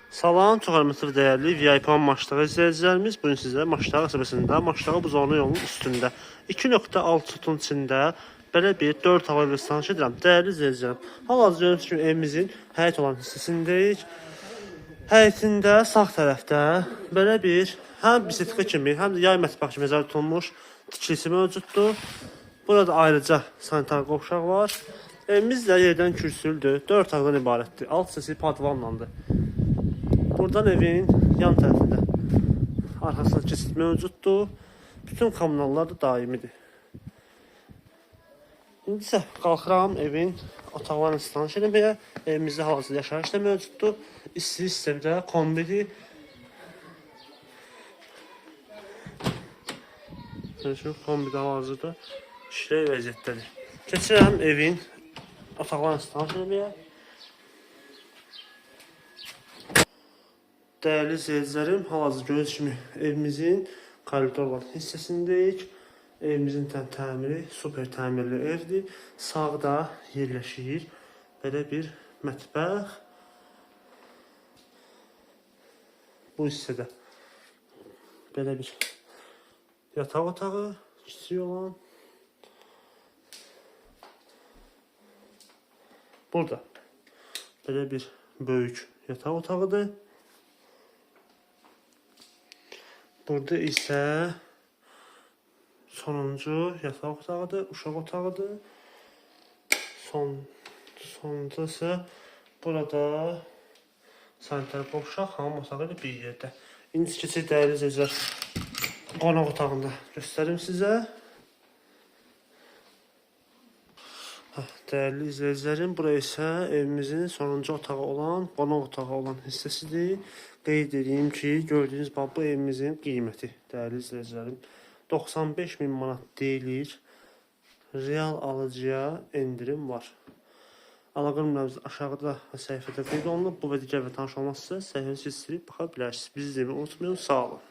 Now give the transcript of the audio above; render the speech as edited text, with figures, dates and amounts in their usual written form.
Salam, çox hörmətli və dəyərli VIP Maştağı izləyicilərimiz. Bugün sizə Maştağı qəsəbəsində, Maştağı buzovlu yolunun üstündə 2.6 sotun içində belə bir 4 otaqlı ev tanış edirəm. Dəyərli izləyicilərim, hal-hazırda gördüyünüz kimi evimizin həyət olan hissəsindəyik. Həyətində sağ tərəfdə belə bir həm bisetka kimi, həm də yay mətbəx kimi nəzərdə tutulmuş tikilisi mövcuddur. Burada ayrıca sanitar qovşaq var. Evimiz də yerdən kürsülüdür. 4 otaqdan ibarətdir. Alt hissəsi padvanlandır. Buradan evin yan tərəfində arxasına keçid mövcuddur. Bütün kommunallar da daimidir. İndi isə qalxıram evin otaqlarını sizə tanış eləməyə. Evimizdə hal-hazırda yaşayış da mövcuddur. İstilik sistemi də kombidir. Görürsünüz, kombi də hal-hazırda işlək vəziyyətdədir. Keçirəm evin otaqlarını sizə tanış eləməyə. Dəyərli izləyicilərim, hal-hazırda gördüyünüz kimi evimizin koridor olan hissəsindəyik. Evimizin təmiri super təmirli evdir. Sağda yerləşir belə bir mətbəx. Bu hissədə belə bir yataq otağı, kiçik olan. Burada belə bir böyük yataq otağıdır. Burada isə sonuncu yataq otağıdır, uşaq otağıdır. Sonda isə burada sanitar qovşaq, hamam otağı ilə bir yerdə. İndi keçək dəyərli izləyicilər, qonaq otağında göstərim sizə. Dəyərli izləyicilərim, bura isə evimizin sonuncu otağı olan, qonaq otağı olan hissəsidir. Qeyd edeyim ki, gördüyünüz bax, bu evimizin qiyməti, dəyərli izləyicilərim, 95 min manat deyilir. Real alıcıya endirim var. Əlaqə nömrəmiz aşağıda səhifədə qeyd olunub. Bu və digər və tanış olmaq istəsəniz səhifəni silib baxa bilərsiniz. Bizi izləməyi unutmayın. Sağ olun.